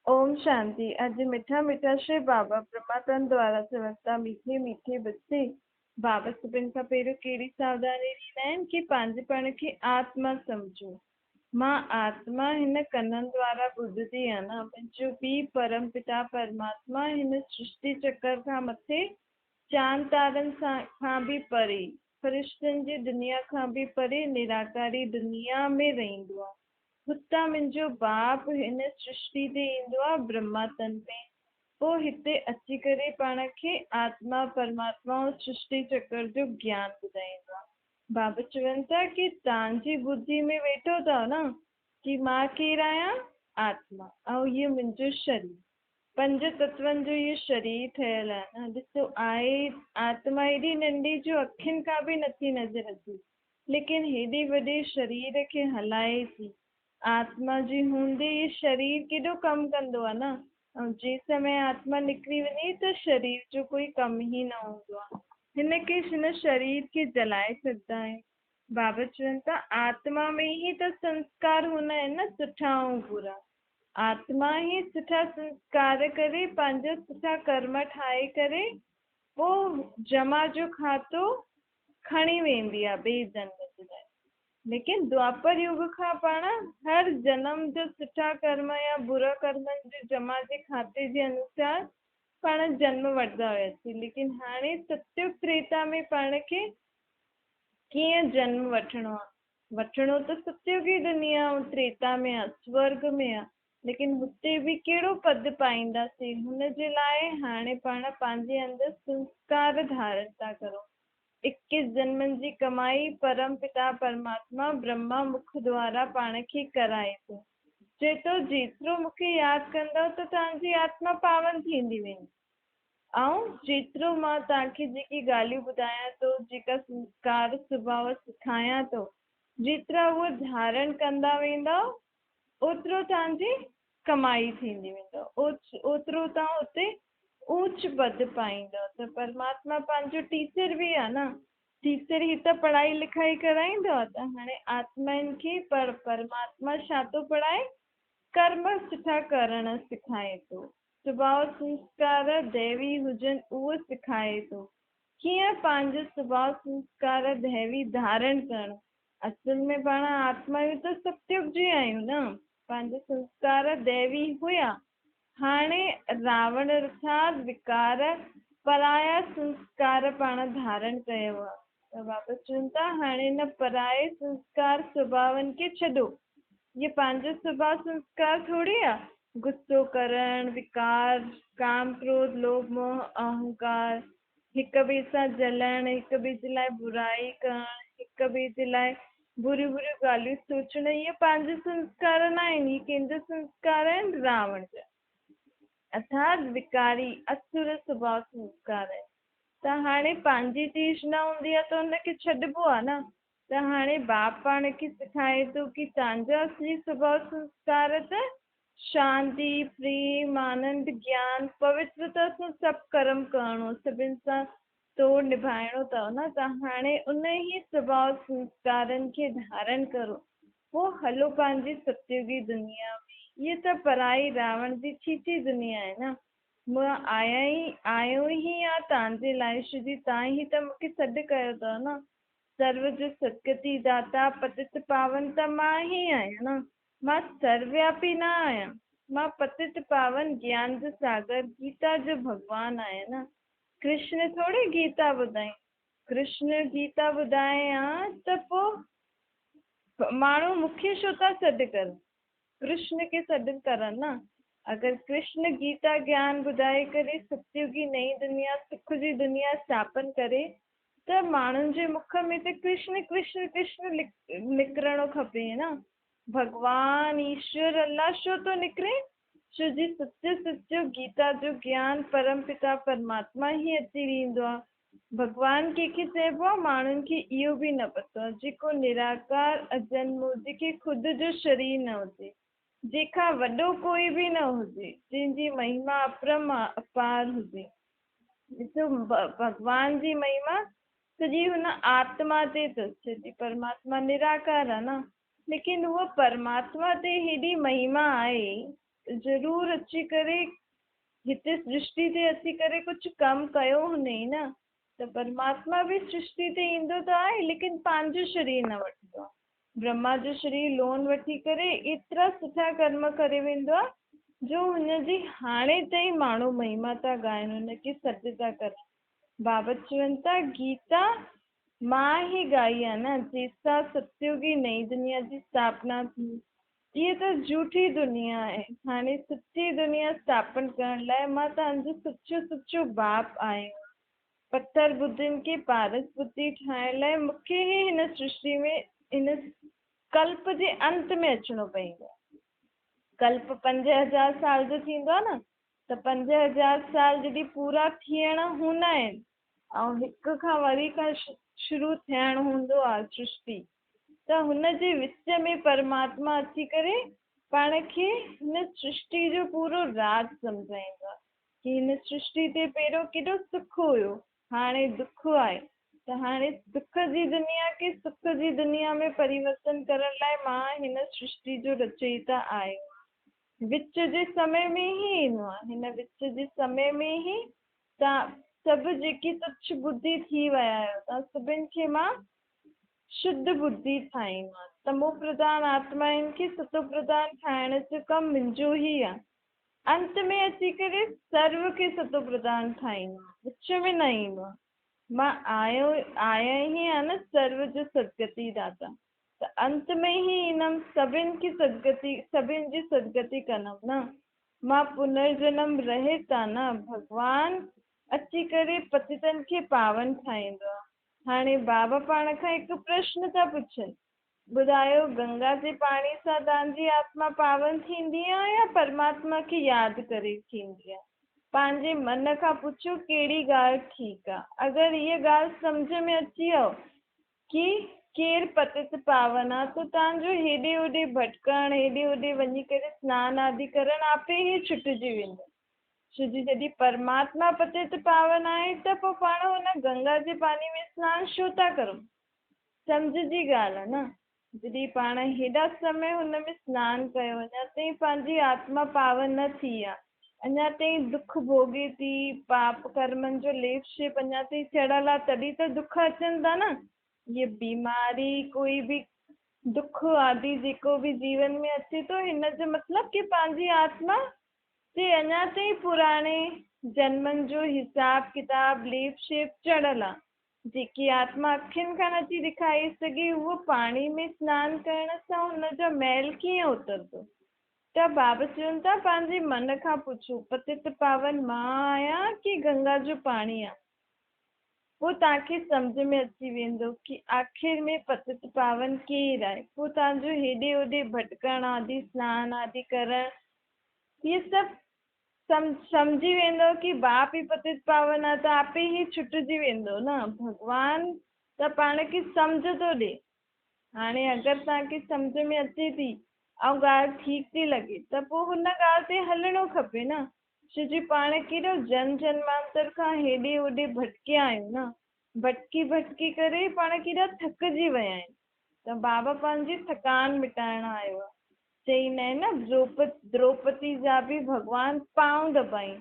اوم شانتي اڄ مٺا مٺا شري بابا پرماتما دوارا چون ٿا ميٺي ميٺي بچي بابا سڀن کان پهريون ڪهڙي ساوڌاني ڏيندا آهن ڪي پنهنجي پاڻ کي آتما سمجهو مان آتما هن ڪنن دوارا ٻڌندي آهيان نه منهنجو پيء پرم پتا پرماتما هن سرشتي چڪر کان مٿي چاند تارن سان کان به پري فرشتن جي دنيا کان به پري نراڪاري دنيا ۾ رهندو آهي هتان منهنجو باپ هن سرشتي تي ايندو آ برهما تن ۾، پوء هتي اچي ڪري پاڻ کي آتما، پرماتما ۽ سرشتي چڪر جو گيان ٻڌائيندو آ. بابا چون ٿا ڪي تان جي ٻڌي ۾ ويٺو اٿو نه ڪي مان ڪير آهيان؟ آتما ۽ هيء منهنجو شرير، پنج تتون جو هيء شرير ٺهيل آهي نه. ڏسو آهي آتما ايڏي ننڍي جو اکين کان به نٿي نظر اچي. ليڪن هيڏي وڏي شرير کي هلائي ٿي. آتما جي هوندي هي شرير ڪيڏو ڪم ڪندو آ نه ۽ جي سمي آتما نڪري وڃي ته شرير جو ڪوئي ڪم ئي نه هوندو آ. هن کي هن شرير کي جلائي ڇڏدا آهن. بابا چون ٿا آتما ۾ ئي ته سنسڪار هوندا آهن نه سٺا ۽ برا. آتما ئي سٺا سنسڪار ڪري پنهنجا سٺا ڪرم ٺاهي ڪري پوء جمع جو کاتو کڻي ويندي آ ٻئي جنم جي لاء. ليڪن دوآپر يگ کان پاڻ هر جنم جو سٺا ڪرم يا برا ڪرمن جي جمع جي کاتي جي انوسار پاڻ جنم وٺندا هياسين ليڪن هاڻي ستيگ تريتا ۾ پاڻ کي ڪيئن جنم وٺڻو آ. وٺڻو ته ستيگي دنيا ۽ تريتا ۾ آ، سورڳ ۾ آ، ليڪن هتي به ڪهڙو پد پائينداسين، هن جي لاء هاڻي پاڻ پنهنجي اندر سنسڪار ڌارڻ ٿا ڪرون. اڪيس جنمن جي ڪمائي پرم پتا پرماتما برهما مک دوارا پاڻ کي ڪرائي ٿو. چئي ٿو جيترو مون کي ياد ڪندؤ ته توهان جي آتما پاون ٿيندي ويندي. آئون جيترو مان توهان کي جيڪي ڳالهيون ٻڌايان ٿو، جيڪا سنسڪار سڀاء سکايان ٿو، جيترا اهي ڌارڻ ڪندا ويندؤ اوترو توهان جي ڪمائي ٿيندي ويندو، اوترو توهان اتي اوچ پد پائيندؤ ته پرماتما پنهنجو ٽيچر به آ نه، ٽيچر ئي ته پڙهائي لکائي ڪرائيندو آ ته هاڻي آتمائن کي پرماتما ڇا ٿو پڙهائي؟ ڪرم سٺا ڪرڻ سکائي ٿو، سڀاء سنسڪار ديوي هجن اهو سکائي ٿو، ڪيئن پنهنجو سڀاء سنسڪار ديوي ڌارڻ ڪرڻ، اصل ۾ پاڻ آتمائون ته ستيگ جي آهيون نه، پنهنجا سنسڪار ديوي هيا، هاڻي راوڻ ارٿات وڪار پرايا سنسڪار پاڻ ڌارڻ ڪيو آ ته واپس چون ٿا هاڻي ان پرائي سنسڪار سڀاون کي ڇڏو، هي پنهنجو سڀاء سنسڪار ٿوري آ، غصو ڪرڻ، وڪار، ڪام ڪروڌ لوڀ موهه اهنڪار، هڪ ٻئي سان جلڻ، هڪ ٻئي جي لاء برائي ڪرڻ، هڪ ٻئي جي لاء بريون بريون ڳالهيون سوچڻ، اهي پنهنجا سنسڪار نه آهن، اهي ڪنهن جا سنسڪار آهن؟ راوڻ جا. ارٿات وڪاري، اسور سڀاء سنسڪار آهن. ته هاڻي پنهنجي چيز نه هوندي آهي ته ان کي ڇڏبو آهي نه. ته هاڻي باپ پاڻ کي سکائي ٿو ڪي توهان جا اصلي سڀاء سنسڪار ته شانتي، پريم، آنند، گيان، پوترتا سان سڀ ڪرم ڪرڻو، سڀن سان توڙ نڀائڻو اٿو نه ته هاڻي ان ئي سڀاء سنسڪارن کي ڌارڻ ڪرو، پوء هلو پنهنجي ستيوگي دنيا ۾، هيء ته پرائي راوڻ جي ڇيڇي دنيا آهي نه، مان آيا ئي آيو ئي آ تان جي لاء شو جي تان ئي ته مون کي سڏ ڪيو اٿو نه، سرو جو سدگتي داتا پتت پاون ته مان ئي آهيان نه. مان سروياپي نه آهيان، مان پتت پاون گيان جو ساگر گيتا جو ڀڳوان آهيان نه. ڪرشن ٿوري گيتا ٻڌائين. ڪرشن گيتا ٻڌائي ها ته پوء ماڻهو مون کي ڇو ٿا سڏ ڪرن؟ ڪرشن کي سڏ ڪرن نه. اگر ڪرشن گيتا گيان ٻڌائي ڪري ستيوگي نئين دنيا سک جي دنيا اسٿاپن ڪري ته ماڻهن جي مک ۾ ته ڪرشن ڪرشن ڪرشن نڪرڻو کپي نه. ڀڳوان، ايشور، الله ڇو ٿو نڪري؟ ڇو جي سچو سچو گيتا جو گيان پرم پتا پرماتما ئي اچي ڏيندو آ. ڀڳوان ڪنهن کي چئبو آ؟ ماڻهن کي اهو به نه پتو آ. جيڪو نراڪار، اجنمو، جنهن کي خود جو شرير نه هجي، جنهن کان وڏو ڪوئي به نه هجي، جنهن جي مهما اپرم اپار هجي. ڏسو ڀڳوان جي مهما سڄي هن آتما تي اٿس، ڇو جي پرماتما نراڪار آ نه، ليڪن هوء پرماتما تي هيڏي مهما آهي ضرور اچي ڪري هتي سرشٽي تي اچي ڪري ڪجهه ڪم ڪيو هوندئي نه. ته پرماتما به سرشٽي تي ايندو ته آهي ليڪن پنهنجو شرير نه وٺندو آهي. برهما جو شرير لون وٺي ڪري ايترا سٺا ڪرم ڪري ويندو آهي جو هن جي هاڻي تائين ماڻهو مهما ٿا ڳائن، هن کي سڏ ٿا ڪرن. بابا چون ٿا گيتا مان ئي ڳائي آهي نه، جيسا ستيوگي نئين دنيا جي اسٿاپنا ٿي. هيء ته جهوٺي دنيا آهي، هاڻي سچي دنيا اسٿاپن ڪرڻ لاء مان توهان جو سچو سچو باپ آهيان. پٿر ٻڌين کي پارس ٻڌي ٺاهڻ لاء مون کي ئي هن سرشٽي ۾ هن ڪلپ جي انت ۾ اچڻو پوندو. ڪلپ 5000 سال جو ٿيندو آهي نه، ته 5000 سال جڏهن پورا ٿيڻ هوندا آهن ۽ هڪ کان وري کان شروع ٿيڻ هوندو آهي سرشٽي، ته هن جي وچ ۾ پرماتما اچي ڪري پاڻ کي هن سرشٽي جو پورو راز سمجهائيندو آهي. ڪي هن سرشٽي تي پهريون ڪيڏو سک هيو، هاڻي دک آهي، ته هاڻي دک جي دنيا کي سک جي دنيا ۾ پريورتن ڪرڻ لاء مان هن سرشٽي جو رچئيتا آهيو آهيان. وچ جي سمي ۾ ئي ايندو آهيان. هن وچ جي سمي ۾ ئي توهان سڀ جيڪي تڇ ٻڌي ٿي ويا آهيو، توهان سڀن کي مان شڌ ٻڌي ٺاهيندو آهيان. تمو پرڌان آتمائن کي ستو پرڌان ٺاهڻ جو ڪم منهنجو ئي آهي. انت ۾ اچي ڪري سرو کي ستو پرڌان ٺاهيندو آهي، وچ ۾ نه ايندو آهي. مان آيو آيا ئي آهيان نه سرو جو سدگتي داتا، ته انت ۾ ئي ايندم سڀن کي سدگتي سڀن جي سدگتي ڪندم نه. مان پنرجنم رهت آهيان نه، ڀڳوان اچي ڪري پتيتن کي پاون ٺاهيندو آهي. هاڻي بابا پاڻ کان هڪ پرشن ٿا پڇن، ٻڌايو گنگا جي پاڻي سان توهان جي آتما پاون ٿيندي آ يا پرماتما کي ياد ڪري ٿيندي آ؟ پنهنجي من کان پڇو ڪهڙي ڳالهه ٺيڪ آ؟ اگر هيء ڳالهه سمجهه ۾ اچي ويو ڪي ڪير پتت پاون آ ته توهان جو هيڏي هوڏي ڀٽڪڻ، هيڏي هوڏي وڃي ڪري سنان آدي ڪرڻ آپي ئي ڇٽجي ويندو. ڇو جي جڏهن پرماتما پتت پاون آهي ته پوء پاڻ هن گنگا جي پاڻي ۾ سنان ڇو ٿا ڪرون؟ سمجهه جي ڳالهه آ نه. جڏهن پاڻ هيڏا سمي هن ۾ سنان ڪيو، اڃا تائين پنهنجي آتما پاون نه ٿي آ، اڃا تائين دک ڀوڳي ٿي، پاپ ڪرمن جو ليپ شيپ اڃا تائين چڙهيل آ، تڏهن ته دک اچن ٿا نه. هيء بيماري، ڪوئي به دک آدي جيڪو به جيون ۾ اچي ٿو، هن جو مطلب ڪي پنهنجي آتما تي اڃا تائين پراڻي جنمن جو حساب ڪتاب، ليپ شيپ چڙهيل آ. جيڪي آتما اکين کان نٿي ڏکائي سگهي، اهو پاڻي ۾ سنان ڪرڻ سان هن جو ميل ڪيئن اترندو؟ ته بابا چون ٿا، پنهنجي من کان پڇو، پتت پاون مان آهيان ڪي گنگا جو پاڻي آ؟ پوء توهان کي سمجهه ۾ اچي ويندو ڪي آخر ۾ پتت پاون ڪير آهي؟ پوء توهان جو هيڏي هوڏي ڀٽڪڻ آدي، سنان آدي ڪرڻ، هي سڀ سمجهي ويندو ڪي باپ ئي پتت پاون آ ته آپي ئي ڇٽجي ويندو نه. ڀڳوان ته پاڻ کي سمجهه ٿو ڏي. هاڻي اگر توهان کي سمجهه ۾ اچي ٿي ۽ ڳالهه ٺيڪ ٿي لڳي ته پوء هن ڳالهه تي هلڻو کپي نه. ڇو جي پاڻ ڪيڏو جنم جنمانتر کان هيڏي هوڏي ڀٽڪيا آهيون نه. ڀٽڪي ڀٽڪي ڪري پاڻ ڪيڏا ٿڪجي ويا آهيون. ته بابا پنهنجي ٿڪان مٽائڻ آيو آ. چئيندا آهن نه دروپتي جا به ڀڳوان پانء دٻائين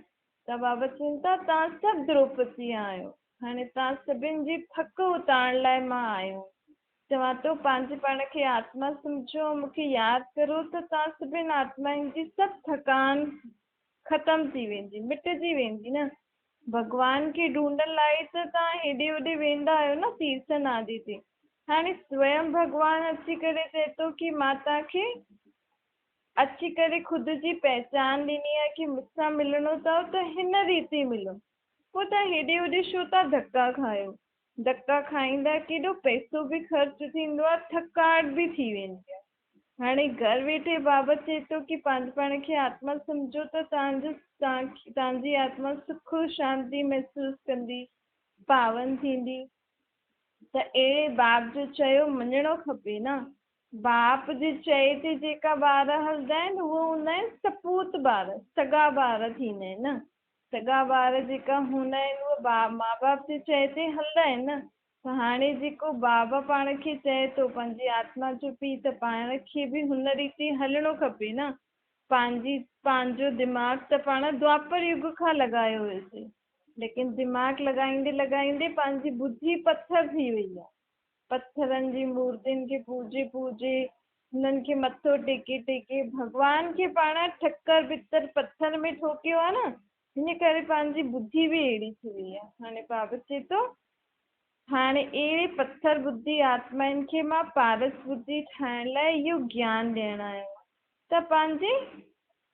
ته بابا چون ٿا توهان سڀ دروپتي آهيو هاڻي توهان سڀن جي ٿڪ اتارڻ لاء مان آيو آهيان. چوان ٿو پنهنجي پاڻ کي آتما سمجهو ۽ مون کي ياد ڪرو ته توهان سڀن آتمائن جي سڀ ٿڪان ختم ٿي ويندي، مٽجي ويندي نه. ڀڳوان کي ڍونڍڻ لاء ته توهان هيڏي هوڏي ويندا آهيو نه تيرٿن آدي تي. هاڻي سويم ڀڳوان اچي ڪري چئي ٿو ڪي مان توهان کي اچي ڪري خود جي پهچان ڏني آهي ڪي مون سان ملڻو اٿو ته هن ريت ئي ملو. پوء توهان هيڏي هوڏي ڇو ٿا ڌڪا کايو؟ ڌڪا کائيندا ڪيڏو پئسو به خرچ ٿيندو آهي، ٿڪاٽ به ٿي ويندي آهي. هاڻي گهر ويٺي بابا چئي ٿو ڪي پنهنجي پاڻ کي آتما سمجهو ته توهان جو توهان جي آتما سک شانتي محسوس ڪندي، پاون ٿيندي. ته اهڙي باپ جو چيو مڃڻو کپي نه. باپ جي چئي تي جيڪا ٻار هلندا آهن اهي هوندا آهن سپوت ٻار، سڳا ٻار ٿيندا آهن نه. سڳا ٻار جيڪا هوندا آهن اهي ماء باپ جي چئي تي هلندا آهن نه. ته هاڻي جيڪو بابا پاڻ کي چئي ٿو پنهنجي آتما جو پيء ته پاڻ کي به هن ريت ئي هلڻو کپي نه. پنهنجو دماغ ته پاڻ دوآپر يگ کان لڳايو هيوسين، ليڪن دماغ لڳائيندي لڳائيندي پنهنجي ٻڌي پٿر ٿي وئي آهي. پٿرن جي مورتين کي پوڄي پوڄي، هنن کي مٿو ٽيڪي ٽيڪي ڀڳوان کي پاڻ ٺڪر ڀتر پٿر ۾ ٺوڪيو آهي نه، هن ڪري پنهنجي ٻڌي به اهڙي ٿي وئي آهي. هاڻي بابا چئي ٿو، هاڻي اهڙي پٿر ٻڌي آتمائن کي مان پارس ٻڌي ٺاهڻ لاءِ اهو گيان ڏيڻ آيو آهيان ته پنهنجي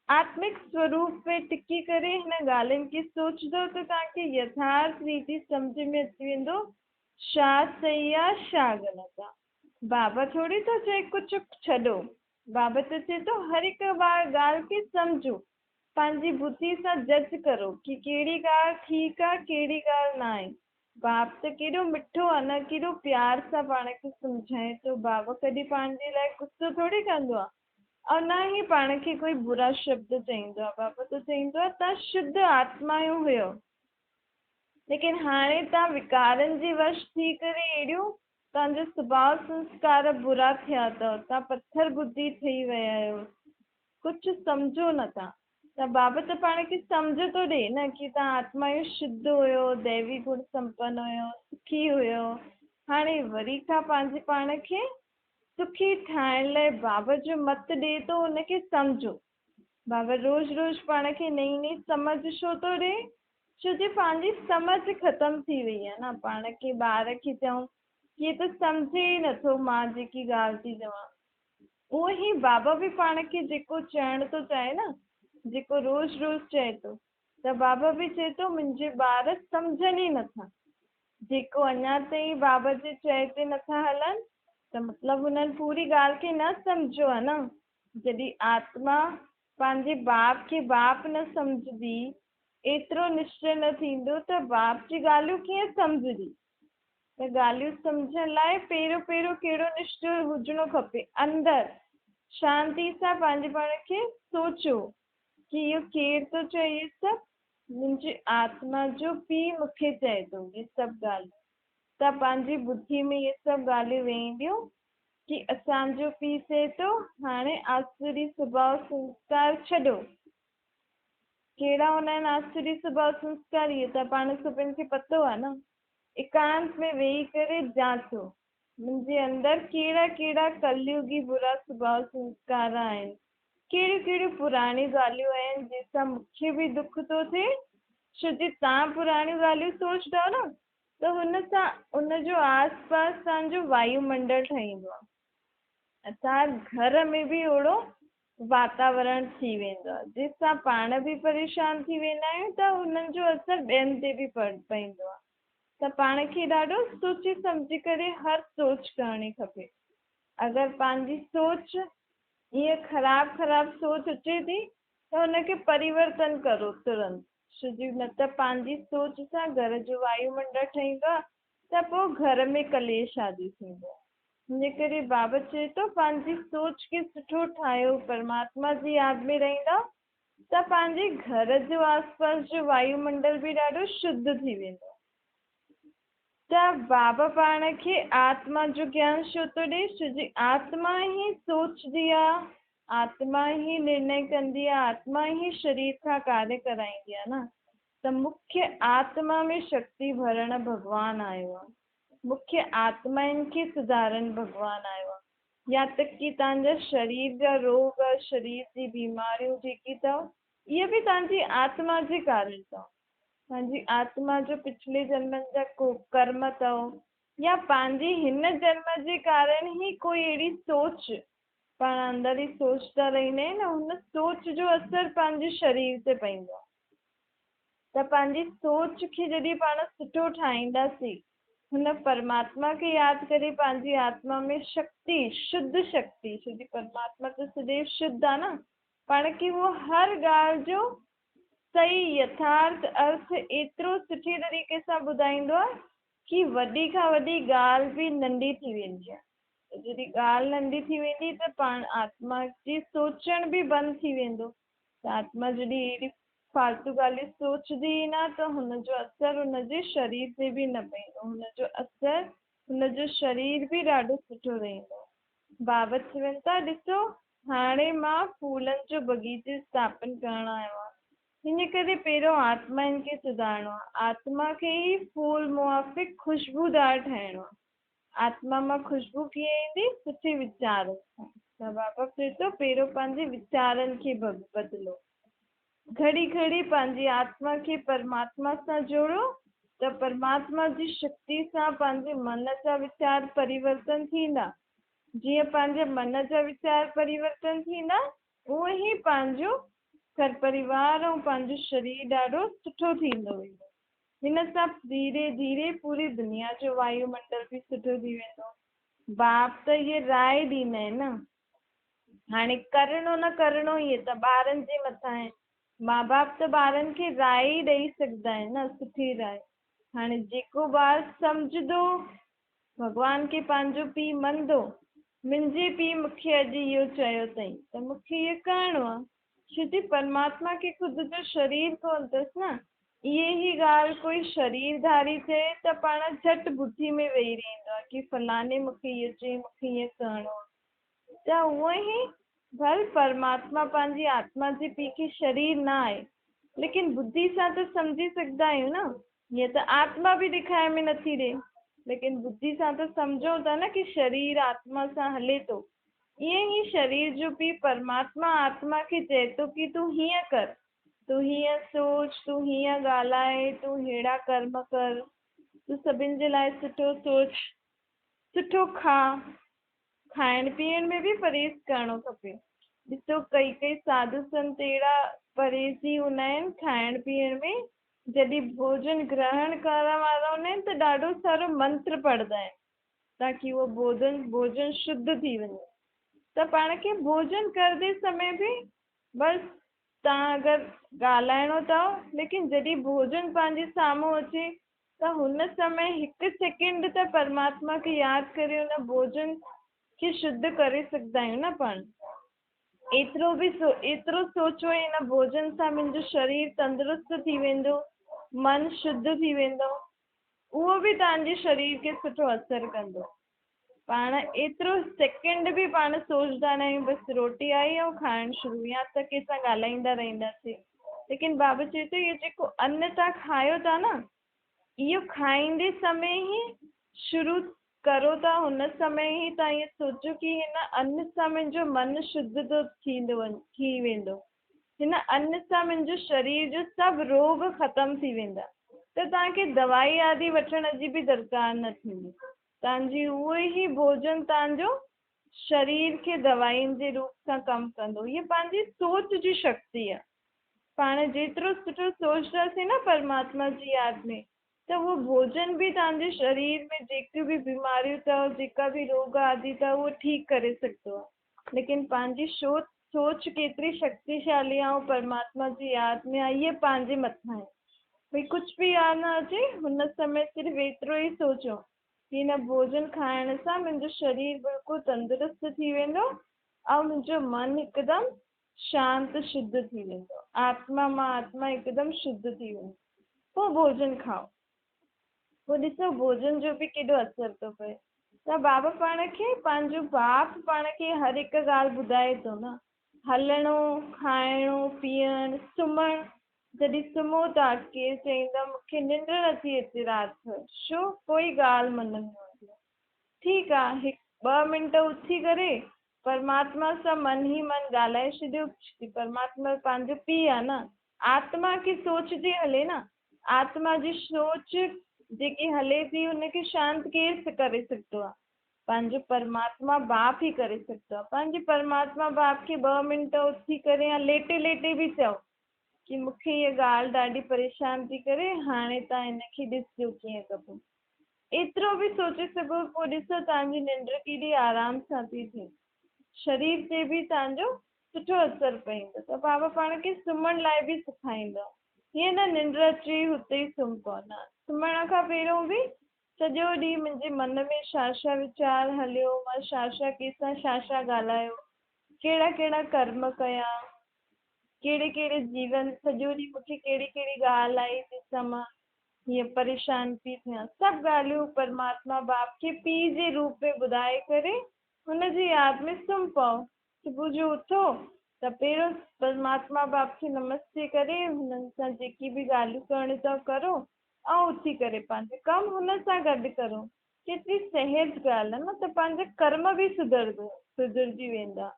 آتمڪ سوروپ ۾ ٽڪي ڪري هن ڳالهين کي سوچندو ته توهان کي يٿارٿ ريتي سمجهه ۾ اچي ويندو ڇا صحيح آ ڇا غلط آ. بابا ٿوري ٿو چئي ڪجهه ڇڏو، بابا ته چئي ٿو هر هڪ ڳالهه کي سمجهو، پنهنجي ٻڌي سان جج ڪرو ڪي ڪهڙي ڳالهه ٺيڪ آ ڪهڙي ڳالهه نه آهي. باپ ته ڪيڏو مٺو آ نه، ڪيڏو پيار سان پاڻ کي سمجهائي ٿو. بابا ڪڏهن پاڻ جي لاءِ غصو ٿوري ڪندو آ ۽ نه ئي پاڻ کي ڪوئي برا شبد چئيندو آ. بابا ته چئيندو آ توهان شڌ آتمايون هيو، ليڪن هاڻي توهان وڪارن جي وش ٿي ڪري اهڙيون توهان جو سڀاء سنسڪار برا ٿيا اٿو، توهان پٿر ٻڌي ٿي ويا آهيو، ڪجهه سمجهو نٿا. ته بابا ته پاڻ کي سمجهه ٿو ڏئي نه ڪي توهان آتمايون شڌ هيو، ديوي گڻ سمپن هيو، سکي هيو، هاڻي وري کان پنهنجي پاڻ کي سکي ٺاهڻ لاءِ بابا جو مت ڏئي ٿو ان کي سمجهو. بابا روز روز پاڻ کي نئين نئين سمجهه ڇو ٿو ڏئي؟ ڇو جي پنهنجي سمجهه ختم ٿي وئي آهي نه. پاڻ کي ٻار کي چئون ڪي ته سمجهي ئي نٿو مان جيڪي ڳالهه ٿي چوان. اهو ئي بابا به پاڻ کي جيڪو چئڻ ٿو چاهي نه، جيڪو روز روز چئي ٿو، ته بابا به چئي ٿو منهنجي ٻار سمجهن ئي نٿا، جيڪو اڃا تائين بابا جي چئي تي نٿا هلن، ته مطلب هنن پوري ڳالهه کي نه سمجهيو آهي نه. جڏهن آتما پنهنجي باپ کي باپ نه سمجهندي، ايترو نشچي نه ٿيندو ته باپ جي ڳالهيون ڪيئن سمجهندي؟ ته ڳالهيون سمجهڻ لاءِ پهريون پهريون ڪهڙو نشچو هجڻو کپي؟ اندر شانتي سان پنهنجي پاڻ کي سوچو ڪي اهو ڪير ٿو چئي اهي سڀ؟ منهنجي آتما جو پيءُ مون کي چئي ٿو اهي سڀ ڳالهيون. ته پنهنجي ٻڌي ۾ اهي سڀ ڳالهيون ويهنديون ڪي اسان جو پيءُ چئي ٿو هاڻي آسوري سڀاء سنسڪار ڇڏو. ڪهڙا هوندا آهن آسوري سڀاء سنسڪار؟ اهي ته پاڻ سڀني کي پتو آهي نه. ايڪانت ۾ ويهي ڪري جانچو منهنجي اندر ڪهڙا ڪهڙا ڪليگي برا سڀاء سنسڪار آهن، ڪهڙيون ڪهڙيون پراڻيون ڳالهيون آهن جنهن سان مون کي به دک ٿو ٿئي. ڇو جي توهان پراڻيون ڳالهيون سوچندؤ نه ته هن سان ان جو آس پاس توهان جو وايومنڊل ٺهيندو آهي، اسان گهر ۾ به اهڙو واتاورڻ ٿي ويندو آهي جنهن سان پاڻ به پريشان ٿي ويندا آهيون ته هنن جو اثر ٻين تي به پوندو آهي. ته پاڻ کي ڏاڍو سوچي سمجهي ڪري هر سوچ ڪرڻي کپي. اگر پنهنجي سوچ ائين خراب خراب سوچ اچي ٿي ته هن کي پريورتن ڪرو ترنت، ڇو جي نه ته پنهنجي سوچ سان گهر جو وايومنڊل ٺهيندو آهي ته پوءِ گهر ۾ ڪليش آدي ٿيندو آهي. ان ڪري بابا چئي ٿو پنهنجي سوچ کي سٺو ٺاهيو، پرماتما جي ياد ۾ رهندا ته پنهنجي گهر جو آس پاس جو وايومنڊل به ڏاڍو شڌ ٿي ويندو. ته بابا پاڻ کي آتما جو گيان ڇو ٿو ڏئي؟ ڇو جي آتما ئي سوچندي آ، آتما ئي نرڻي ڪندي آ، آتما ئي شرير کان ڪاريه ڪرائيندي آ نه. ته مکيه آتما ۾ شڪتي ڀرڻ ڀڳوان آيو آ، مکيه آتمائن کي سڌارڻ ڀڳوان آيو آ. يا ته ڪي توهان جا شرير جا روڳ، شرير جي بيماريون جيڪي اٿو، اهي به توهان جي آتما جي ڪارڻ اٿو. توهان جي آتما جو پڇلي جنمن جا ڪو ڪرم اٿو يا پنهنجي هن جنم جي ڪارڻ ئي ڪوئي اهڙي سوچ پاڻ اندر ئي سوچندا رهندا آهيون نه، هن سوچ جو اثر پنهنجي شرير تي پوندو آهي. ته پنهنجي سوچ کي جڏهن پاڻ سٺو ٺاهينداسين، هن پرماتما کي ياد ڪري پنهنجي آتما ۾ شڪتي، شڌ شڪتي، ڇو جي پرماتما ته سديو شڌ آهي نه، پاڻ کي اهو هر ڳالهه جو صحيح يٿارٿ ارٿ ايترو سٺي طريقي سان ٻڌائيندو آهي ڪي وڏي کان وڏي ڳالهه به ننڍي ٿي ويندي آهي. جڏهن ڳالهه ننڍي ٿي ويندي ته پاڻ آتما جي سوچڻ به بند ٿي ويندو. ته آتما جڏهن اهڙي فالتو ڳالهيون سوچندي ئي نه ته هن جو اثر هن جي شرير تي به نه پوندو، هن جو اثر هن جو شرير به ڏاڍو سٺو رهندو. بابت چون ٿا ڏسو هاڻي مان ڦولن جو بغيچو اسٿاپن ڪرڻ آيو آهيان. هن ڪري پهريون آتمائن کي سڌارڻو آهي. آتما کي ئي ڦول موافق خوشبودار ٺاهڻو آهي. آتما مان خوشبو ڪيئن ايندي؟ سٺي ويچارن سان. ته بابا چئي ٿو پهريون پنهنجي ويچارن کي بدلو. گهڙي گهڙي پنهنجي آتما کي پرماتما سان جوڙيو ته پرماتما جي شڪتي سان پنهنجي من جا ويچار پريورتن ٿيندا. جيئن پنهنجي من جا ويچار پريورتن ٿيندا، اونئن ئي پنهنجو گهر پريوار ۽ پنهنجو شرير ڏاڍو سٺو ٿيندو ويندو. هن سان ڌيري ڌيري پوري دنيا جو وايو منڊل به سٺو ٿي ويندو. باپ ته اهي راء ڏيندا آهن نه. هاڻي ڪرڻو نه ڪرڻو اهي ته ٻارن جي مٿان آهي. ماء باپ ته ٻارن کي راء ئي ڏئي سگهندا آهن نه، سٺي راء. هاڻي جيڪو ٻار سمجهندو، ڀڳوان کي پنهنجو پيء مڃندو، منهنجي پيء مون کي اڄ اهو چيو اٿئي ته مون کي اهو ڪرڻو آهي. ڇو جي پرماتما کي خود جو شرير ڪونه اٿس نه. اهي ئي ڳالهه ڪوئي شرير ڌاري چئي ته پاڻ جهٽ ٻڌي ۾ ويهي رهندو آهي ڪي فلاڻي مون کي اهو چيائين، مون کي ائين ڪرڻو آهي. ته هونئن ئي ڀل پرماتما پنهنجي آتما جي پيء کي شرير نه آهي، ليڪن ٻڌي سان ته سمجهي سگهندا آهيون نه. هيئن ته آتما به ڏيکائي ۾ نٿي ڏي، ليڪن ٻڌي سان ته سمجهون ٿا نه ڪي شرير آتما سان هلي ٿو. ائين ئي شرير جو پيء پرماتما آتما کي چئي ٿو ڪي تون هيئن ڪر، تون هيئن سوچ، تون هيئن ڳالهاء، تون ههڙا ڪرم ڪر، تون سڀن جي لاء سٺو سوچ، سٺو کاء. کائڻ پيئڻ ۾ به پرهيز ڪرڻو کپي. ڏسو ڪئي ڪئي ساڌو سنت اهڙا پرهيزي هوندا آهن کائڻ پيئڻ ۾ جڏهن ڀوڄن گرهڻ ڪرڻ وارا هوندا آهن ته ڏاڍو سارو منتر پڙهندا آهن تاڪي اهو ڀوڄن ڀوڄن شڌ ٿي وڃي ته پاڻ کي ڀوڄن ڪردي سمي به بس تان اگر ڳالهائڻو اٿو ليڪن جڏهن ڀوڄن پنهنجي سامهون اچي ته هن سمي هڪ سيڪنڊ ته پرماتما کي ياد ڪري ان ڀوڄن کي شڌ ڪري سگهندا آهيون نه پاڻ ايترو به ايترو سوچو ۽ ان ڀوڄن سان منهنجو شرير تندرست ٿي ويندو من شڌ ٿي ويندو اهو به توهان جي شرير کي سٺو اثر ڪندو پاڻ ايترو سيڪنڊ به پاڻ سوچدا نه آهيون بس روٽي آئي ۽ کائڻ شروع يا ته ڪنهن سان ڳالهائيندا رهنداسين ليڪن بابا چئي ٿو اهو جيڪو ان توهان کايو ٿا نه اهو کائيندي سمي ئي شروع ڪرو ٿا هن سمي ئي توهان ائين سوچو ڪي هن ان سان منهنجو من شڌ ٿو ٿيندو ٿي ويندو هن ان سان منهنجو شرير جو سڀ روڳ ختم ٿي ويندا ته توهان کي دوائي آدي وٺڻ جي به درڪار نه ٿيندي توهان جي اهو ئي ڀوڄن توهان جو شرير کي دوائن جي روپ سان ڪم ڪندو. هيء پنهنجي سوچ جي شڪتي آهي. پاڻ جيترو سٺو سوچنداسين نه پرماتما جي ياد ۾ ته اهو ڀوڄن به توهان جي شرير ۾ جيڪيون به بيماريون اٿو، جيڪا به روڳ آدي اٿو اهو ٺيڪ ڪري سگهندو آهي. ليڪن پنهنجي سوچ ڪيتري شڪتيشالي آهي ۽ پرماتما جي ياد ۾ آهي اهي پنهنجي مٿان آهي. ڀئي ڪجهه به ياد نه اچي هن سمي صرف ايترو ئي سوچو هن ڀوڄن کائڻ سان منهنجو شرير بلڪل تندرست ٿي ويندو ۽ منهنجو من هڪدم شانت شڌ ٿي ويندو. آتما مان آتما هڪدم شڌ ٿي ويندي. پوء ڀوڄن کائو. پوء ڏسو ڀوڄن جو به ڪيڏو اثر ٿو پئي. ته بابا پاڻ کي پنهنجو باپ پاڻ کي هر هڪ ڳالهه ٻڌائي ٿو نه. هلڻو، کائڻو، پيئڻ، سمهڻ جڏهن سمهو ٿا ڪير چئيندا مون کي ننڊ نٿي اچي رات ڀر ڇو ڪوئي ڳالهه من ۾ هوندي آ ٺيڪ آ هڪ ٻه منٽ اٿي ڪري پرماتما سان من ئي من ڳالهائي ڇڏيو ڇو پرماتما پنهنجو پيء آ نه آتما کي سوچ ٿي هلي نه آتما جي سوچ جيڪي هلي ٿي ان کي شانت ڪير ڪري سگهندو آ پنهنجو پرماتما باپ ئي ڪري سگهندو آ پنهنجي پرماتما باپ کي ٻه منٽ اٿي ڪري يا ليٽي ليٽي به چئو ڪي مون کي هيء ڳالهه ڏاڍي پريشان ٿي ڪري، هاڻي توهان هن کي ڏسجو ڪيئن ڪبو. ايترو به سوچي سگهو، پوء ڏسو توهان جي ننڊ ڪيڏي آرام سان ٿي ٿئي. شرير تي به توهان جو سٺو اثر پئيندو ته بابا پاڻ کي سمهڻ لاء به سکائيندو آهي. هيئن نه ننڊ اچي وئي هتي ئي سمهه پئو، نه، سمهڻ کان پهريون به سڄو ڏينهن منهنجي من ۾ ڇا ڇا ويچار هليو، مان ڇا ڇا ڪنهن سان ڇا ڇا ڳالهايو، ڪهڙا ڪهڙا ڪرم ڪيا. ڪهڙي ڪهڙي جيون سڄو ڏينهن مون کي ڪهڙي ڪهڙي ڳالهه آئي جنهن سان مان هيئن پريشان پئي ٿيان. سڀ ڳالهيون پرماتما باپ کي پيء جي روپ ۾ ٻڌائي ڪري هن جي ياد ۾ سمهه پئو. صبح جو اٿو ته پهريون پرماتما باپ کي نمستي ڪري هنن سان جيڪي به ڳالهيون ڪرڻيون اٿو ڪرو ۽ اٿي ڪري پنهنجو ڪم هن سان گڏ ڪرو. ڪيتري سهج ڳالهه آهي نه ته پنهنجا ڪرم به سڌرجي ويندا.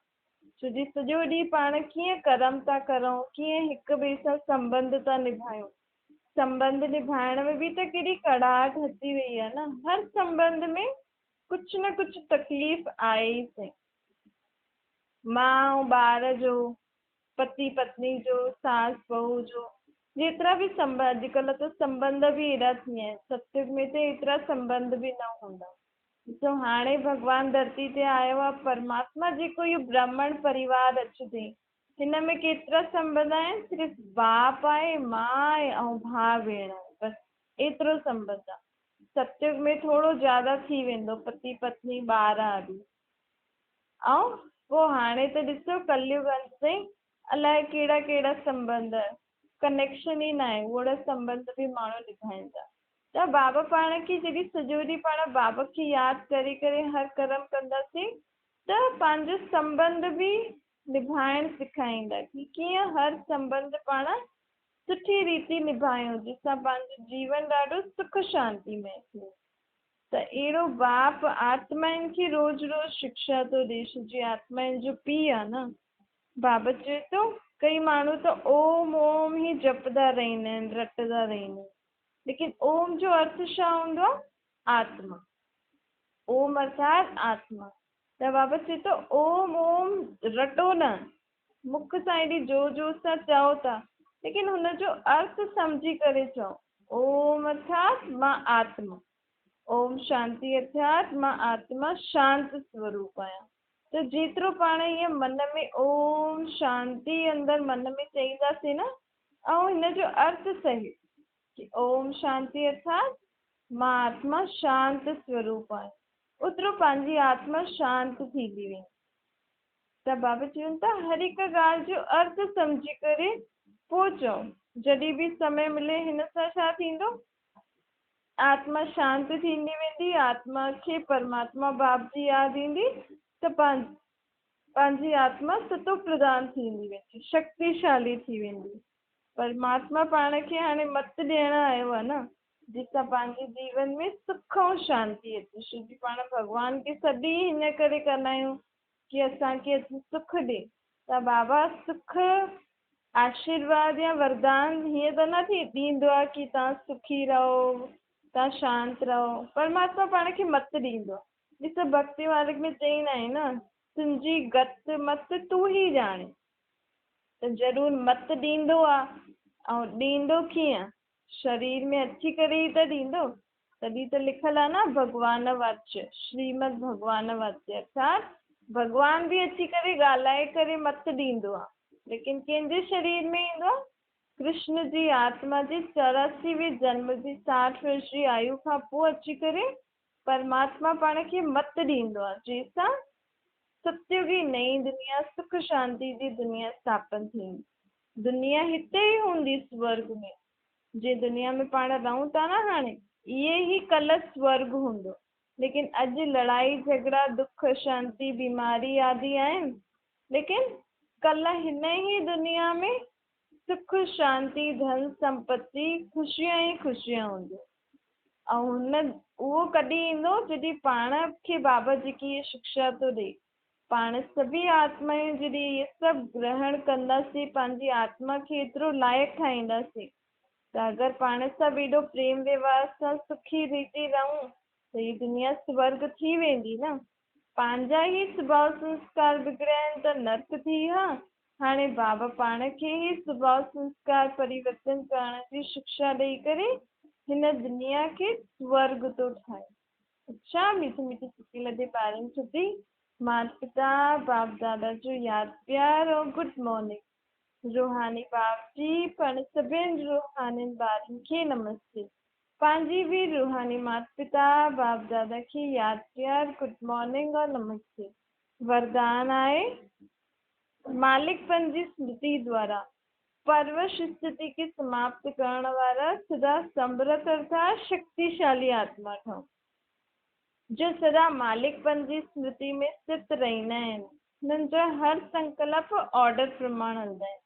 ڇو جي سڄو ڏينهن پاڻ ڪيئن ڪرم ٿا ڪرون، ڪيئن هڪ ٻئي سان سنٻنڌ ٿا نڀايون. سنٻنڌ نڀائڻ ۾ به ته ڪيڏي ڪڙاهٽ اچي وئي آهي نه. هر سنٻنڌ ۾ ڪجهه نه ڪجهه تڪليف آهي ئي سهي. ماء ۽ ٻار جو، پتي پتني جو، ساس بهو جو، جيترا به سنٻنڌ، اڄڪلهه ته سنٻنڌ به ايڏا ٿي ويا آهن، ستيگ ۾ ته ايترا سنٻنڌ به نه هوندا. ڏسو هاڻي ڀڳوان ڌرتي تي آيو آهي، پرماتما جيڪو اهو برهمڻ پريوار اچي هن ۾ ڪيترا سنٻنڌ آهن؟ صرف باپ آهي، ماء آهي ۽ ڀاء ڀيڻ آهي، بس ايترو سنٻنڌ آهي. ستيگ ۾ ٿورو زياده ٿي ويندو، پتي پتني، ٻار آدي. ۽ پوء هاڻي ته ڏسو ڪليگ انت تائين الائي ڪهڙا ڪهڙا سنٻنڌ، ڪنيڪشن ئي ناهي، اهڙا سنٻنڌ به ماڻهو نڀائين ٿا. ته بابا پاڻ کي جڏهن سڄو ڏينهن پاڻ بابا کي ياد ڪري ڪري هر ڪرم ڪنداسين ته پنهنجو سنٻنڌ به نڀائڻ سکائيندا ڪي ڪيئن هر سنٻنڌ پاڻ سٺي ريتي نڀايون جنهن سان پنهنجو جيون ڏاڍو سک شانتي مئي ٿئي ته اهڙو باپ آتمائن کي روز روز شڪشا ٿو ڏي ڇو جي آتمائن جو پيء آ نه. بابت چئي ٿو ڪئي ماڻهو ته اوم اوم ئي جپدا رهندا آهن رٽندا رهندا آهن ليڪن اوم جو ارٿ ڇا هوندو آ آتما اوم ارٿات آتما ته بابا چئي ٿو اوم اوم رٽو نه، مک سان ايڏي زور زور سان چئو ٿا، ليڪن هن جو ارٿ سمجهي ڪري چئو. اوم ارٿات مان آتما، اوم شانتي ارٿات مان آتما شانت سوروپ آهيان. ته جيترو پاڻ ائين من ۾ اوم شانتي اندر من ۾ چئينداسين نه ۽ هن جو ارٿ صحيح ڪي اوم شانتي ارٿات مان آتما شانت سوروپ آهيان. اوترو پنهنجي آتما شانت ٿيندي ويندي. ته بابا چون ٿا هر هڪ ڳالهه جو ارٿ سمجهي ڪري پوء چئو. جڏهن به سمي ملي هن سان ڇا ٿيندو؟ آتما شانت ٿيندي ويندي، آتما کي پرماتما باپ جي ياد ايندي ته پنهنجي آتما ستو پرڌان ٿيندي ويندي، شڪتيشالي ٿي ويندي. پرماتما پاڻ کي هاڻي مت ڏيڻ آيو آهي نه. جنهن سان پنهنجي جيون ۾ سک ۽ شانتي اچي. ڇو جي پاڻ ڀڳوان کي سڏ ئي هن ڪري ڪندا آهيون ڪي اسان کي اچي سک ڏي ته بابا سک آشيرواد يا وردان هيئن ته نه ٿي ڏيندو آهي ڪي توهان سکي رهو توهان شانت رهو پرماتما پاڻ کي مت ڏيندو آهي. ڏس ڀڳتي مارگ ۾ چئيندا آهن نه تنهنجي گت مت تون ئي ڄاڻين ته ضرور مت ڏيندو آهي ۽ ڏيندو ڪيئن شرير ۾ اچي ڪري ئي ته ڏيندو، تڏهن ته لکيل آهي نه ڀڳوان واچ، شريمد ڀڳوان واچ ارٿات ڀڳوان به اچي ڪري ڳالهائي ڪري مت ڏيندو آهي، ليڪن ڪنهن جي شرير ۾ ايندو آهي؟ ڪرشن جي آتما جي 84 وين جنم جي 60 ورش جي آيو کان پوء اچي ڪري پرماتما پاڻ کي مت ڏيندو آهي، جنهن سان ستيوگي نئين دنيا سک شانتي جي دنيا اسٿاپن ٿيندي. دنيا هتي ئي هوندي سورڳ ۾. جنهن دنيا ۾ پاڻ رهون ٿا نه هاڻي اهي ئي ڪلهه سورڳ هوندو. ليڪن اڄ لڙائي جهڳڙا دک اشانتي بيماري آدي آهن ليڪن ڪلهه هن ئي دنيا ۾ سک شانتي ڌن سمپتي خوشيان ئي خوشيان هونديون. ۽ هن اهو ڪڏهن ايندو جڏهن پاڻ کي بابا جيڪي هيء شڪشا ٿو ڏئي. پاڻ سڀيئي آتمائون جڏهن اهي سڀ گرهڻ ڪنداسين، پنهنجي آتما کي ايترو لائق ٺاهينداسين ته اگر پاڻ سڀ ايڏو پريم ويوهار سان سکي ريتي رهون ته هي دنيا سورڳ ٿي ويندي نه. پنهنجا ئي سڀاء سنسڪار بگڙيا آهن ته نرڪ ٿي ها. هاڻي بابا پاڻ کي ئي سڀاء سنسڪار پريورتن ڪرڻ جي شڪشا ڏئي ڪري هن دنيا کي سورڳ ٿو ٺاهي. اڇا مٺي مٺي سڪي لڌي ٻارن ڇٽي مات پتا باپ دادا جو ياد پيار ۽ گڊ مارننگ روحاني باپ جي پڻ سڀين روحانين ٻارن کي نمستي پنهنجي به روحاني مات پتا باپ دادا کي ياد پيار گڊ مارننگ اور نمستي وردان آهي مالڪ پنهنجي سمرتي دوارا پرورش اسٿتي کي سماپت ڪرڻ وارا سدا سمرٿ ارٿات شڪتيشالي آتما ٺهون، جو سدا مالڪ پنهنجي سمرتي ۾ اسٿت رهندا آهن. هنن جا هر سنڪلپ آرڊر پرماڻ هلندا آهن.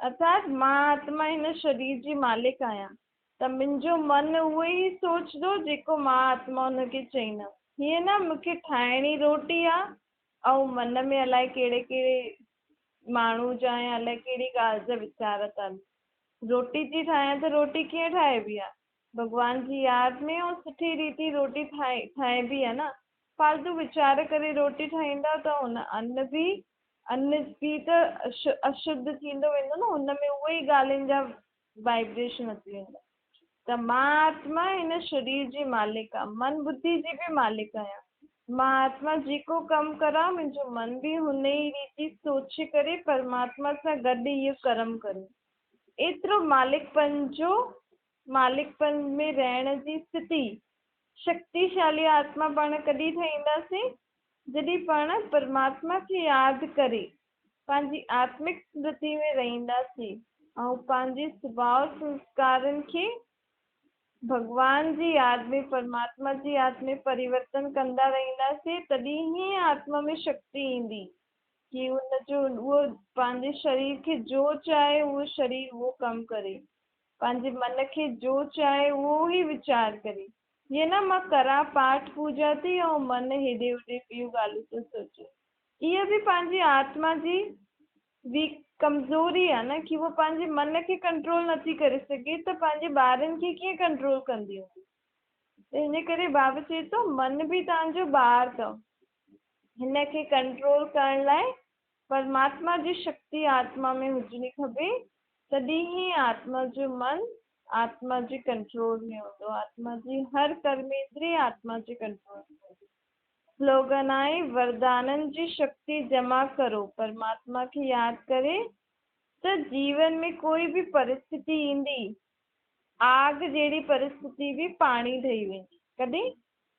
ارٿات مان آتما هن شرير جي مالڪ آهيان ته منهنجو من اهو ئي سوچندو جيڪو مان آتما ان کي چئيندم. هيئن نه مون کي ٺاهڻي روٽي آ ۽ من ۾ الائي ڪهڙي ڪهڙي ماڻهو جا يا الائي ڪهڙي ڳالهه جا ويچار ٿا هلن. روٽي ٿي ٺاهيان ته روٽي ڪيئن ٺاهبي آ؟ ڀڳوان جي ياد ۾ ۽ سٺي ريتي روٽي ٺاهبي آ نه. فالتو ويچار ڪري روٽي ٺاهيندا ته ان ان به ان به ته اشڌ ٿيندو ويندو نه، ان ۾ اهي ئي ڳالهين جا وائبريشن اچي ويندا. ته مان آتما هن شرير جي مالڪ آهيان، من ٻڌي جي به مالڪ آهيان. مان آتما جيڪو ڪم ڪران منهنجو من به هن ئي ريتي سوچي ڪري پرماتما سان گڏ اهو ڪرم ڪري. ايترو مالڪپن جو مالڪپن ۾ رهڻ جي اسٿتي شڪتيشالي آتما پاڻ ڪڏهن ٺهينداسين؟ جڏهن پاڻ پرماتما کي ياد ڪري پنهنجي آتمڪ سمرتي ۾ رهنداسين ۽ پنهنجي سڀاء سنسڪارن کي ڀڳوان جي ياد ۾ پرماتما جي ياد ۾ پريورتن ڪندا رهنداسين، تڏهن ئي آتما ۾ شڪتي ايندي ڪي ان جو اهو پنهنجي شرير کي جو چاهي اهو شرير اهو ڪم ڪري، پنهنجي من کي جو چاهي اهو ئي ويچار ڪري. جيئن نه مان ڪران پاٺ پوڄا ٿي ۽ من هيڏي هوڏي ٻيون ڳالهيون ٿو سوچي. اها به پنهنجي آتما جي ويڪ ڪمزوري آهي نه ڪي هوء پنهنجي من کي ڪنٽرول نٿي ڪري سگهي ته پنهنجي ٻارن کي ڪيئن ڪنٽرول ڪندي هوندي. ته ان ڪري بابا چئي ٿو من به توهان جو ٻار اٿو، هن کي ڪنٽرول ڪرڻ لاء پرماتما جي شڪتي آتما ۾ هجڻي کپي، تڏهن ئي آتما جو من آتما جي ڪنٽرول ۾ هوندو، آتما جي هر ڪرميندري آتما جي ڪنٽرول ۾ هوندي. سلوگن آهي، وردانن جي شڪتي جمع ڪرو، پرماتما کي ياد ڪري ته جيون ۾ ڪوئي به پرسٿتي ايندي، آگ جهڙي پرسٿتي به پاڻي ٺهي ويندي. ڪڏهن؟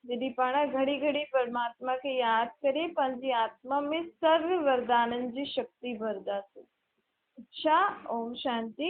جڏهن پاڻ گهڙي گهڙي پرماتما کي ياد ڪري پنهنجي آتما ۾ سرو وردانن جي شڪتي ڀرنداسين. اڇا اوم شانتي.